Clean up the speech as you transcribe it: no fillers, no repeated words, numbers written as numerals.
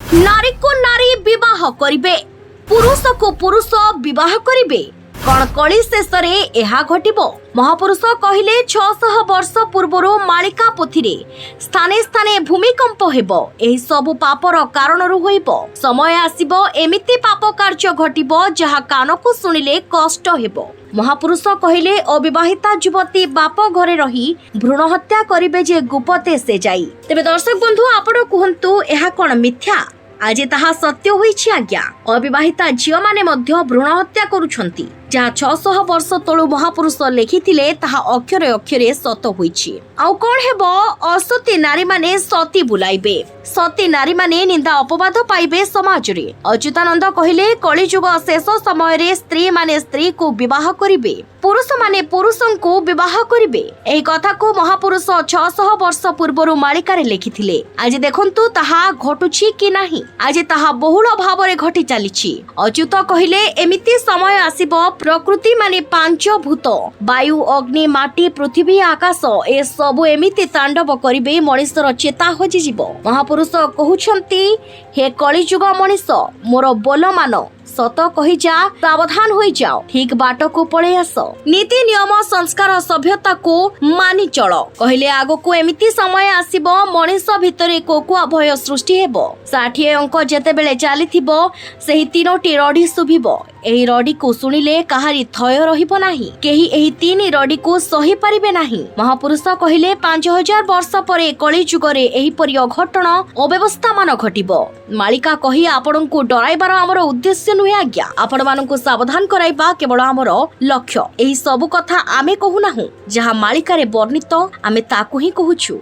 ନାରୀକୁ ନାରୀ ବିବାହ କରିବେ, ପୁରୁଷକୁ ପୁରୁଷ ବିବାହ କରିବେ। କଣ କଳି ଶେଷରେ ଏହା ଘଟିବ? ମହାପୁରୁଷ କହିଲେ, 600 ବର୍ଷ ପୂର୍ବରୁ ମାଳିକା ପୋଥିରେ ସ୍ଥାନେ ସ୍ଥାନେ ଭୂମିକମ୍ପ ହେବ। ଏହି ସବୁ ପାପର କାରଣରୁ ହୋଇବ। ସମୟ ଆସିବ, ଏମିତି ପାପ କାର୍ଯ୍ୟ ଘଟିବ, ଯାହା କାନକୁ ଶୁଣିଲେ କଷ୍ଟ ହେବ। ମହାପୁରୁଷ କହିଲେ, ଅବିବାହିତା ଯୁବତୀ ବାପ ଘରେ ରହି ଭ୍ରୂଣ ହତ୍ୟା କରିବେ ଯେ ଗୁପତେ ସେ ଯାଇ। ତେବେ ଦର୍ଶକ ବନ୍ଧୁ, ଆପଣ କୁହନ୍ତୁ, ଏହା କଣ ମିଥ୍ୟା? ଆଜି ତାହା ସତ୍ୟ ହୋଇଛି ଆଜ୍ଞା। ଅବିବାହିତା ଝିଅମାନେ ମଧ୍ୟ ଭ୍ରୂଣ ହତ୍ୟା କରୁଛନ୍ତି। ଯାହା 600 ବର୍ଷ ତଳୁ ମହାପୁରୁଷ ଲେଖିଥିଲେ, ତାହା ଅକ୍ଷରେ ଅକ୍ଷରେ ସତ ହୋଇଛି। ଆଉ କଣ ହେବ? ଅସତୀ ନାରୀମାନେ ସତୀ ବୁଲାଇବେ। ସତୀ ନାରୀମାନେ ନିନ୍ଦା ଅପବାଦ ପାଇବେ ସମାଜରେ। ଅଚ୍ୟୁତାନନ୍ଦ କହିଲେ, କଳିଯୁଗ ଶେଷ ସମୟରେ ସ୍ତ୍ରୀମାନେ ସ୍ତ୍ରୀକୁ ବିବାହ କରିବେ, ପୁରୁଷମାନେ ପୁରୁଷଙ୍କୁ ବିବାହ କରିବେ। ଏହି କଥାକୁ ମହାପୁରୁଷ 600 ବର୍ଷ ପୂର୍ବରୁ ମାଳିକାରେ ଲେଖିଥିଲେ। ଆଜି ଦେଖନ୍ତୁ ତାହା ଘଟୁଛି କି ନାହିଁ। ଆଜି ତାହା ବହୁଳ ଭାବରେ ଘଟି ଚାଲିଛି। ଅଚ୍ୟୁତ କହିଲେ, ଏମିତି ସମୟ ଆସିବ, ପ୍ରକୃତି ମାନେ ପାଞ୍ଚ ଭୂତ, ବାୟୁ, ଅଗ୍ନି, ମାଟି, ପୃଥିବୀ, ଆକାଶ, ଏସବୁ ଏମିତି ତାଣ୍ଡବ କରିବେ, ମଣିଷର ଚେତା ହଜିଯିବ। ମହାପୁରୁଷ କହୁଛନ୍ତି, ହେ କଳିଯୁଗ ମଣିଷ, ମୋର ବୋଲ ମାନ, ସତ କହିଯା, ସାବଧାନ ହୋଇଯାଅ, ଠିକ ବାଟକୁ ପଳେଇ ଆସ, ନୀତି ନିୟମ ସଂସ୍କାର ସଭ୍ୟତାକୁ ମାନି ଚଳ। କହିଲେ, ଆଗକୁ ଏମିତି ସମୟ ଆସିବ, ମଣିଷ ଭିତରେ କୋକୁଆ ଭୟ ସୃଷ୍ଟି ହେବ। 60 ଅଙ୍କ ଯେତେବେଳେ ଚାଲିଥିବ, ସେହି ତିନୋଟି ରଢି ଶୁଭିବ। ଏହି ରଡିକୁ ଶୁଣିଲେ କାହାରି ଥୟ ରହିବ ନାହିଁ। କେହି ଏହି ତିନି ରଡିକୁ ସହି ପାରିବେ ନାହିଁ। ମହାପୁରୁଷ କହିଲେ, 5000 ବର୍ଷ ପରେ କଳିଯୁଗରେ ଏହିପରି ଅଘଟଣ ଅବ୍ୟବସ୍ଥାମାନ ଘଟିବ। ମାଳିକା କହି ଆପଣଙ୍କୁ ଡରାଇବାର ଆମର ଉଦ୍ଦେଶ୍ୟ ନୁହେଁ ଆଜ୍ଞା। ଆପଣମାନଙ୍କୁ ସାବଧାନ କରାଇବା କେବଳ ଆମର ଲକ୍ଷ୍ୟ। ଏହି ସବୁ କଥା ଆମେ କହୁନାହୁଁ, ଯାହା ମାଳିକାରେ ବର୍ଣ୍ଣିତ ଆମେ ତାକୁ ହିଁ କହୁଛୁ।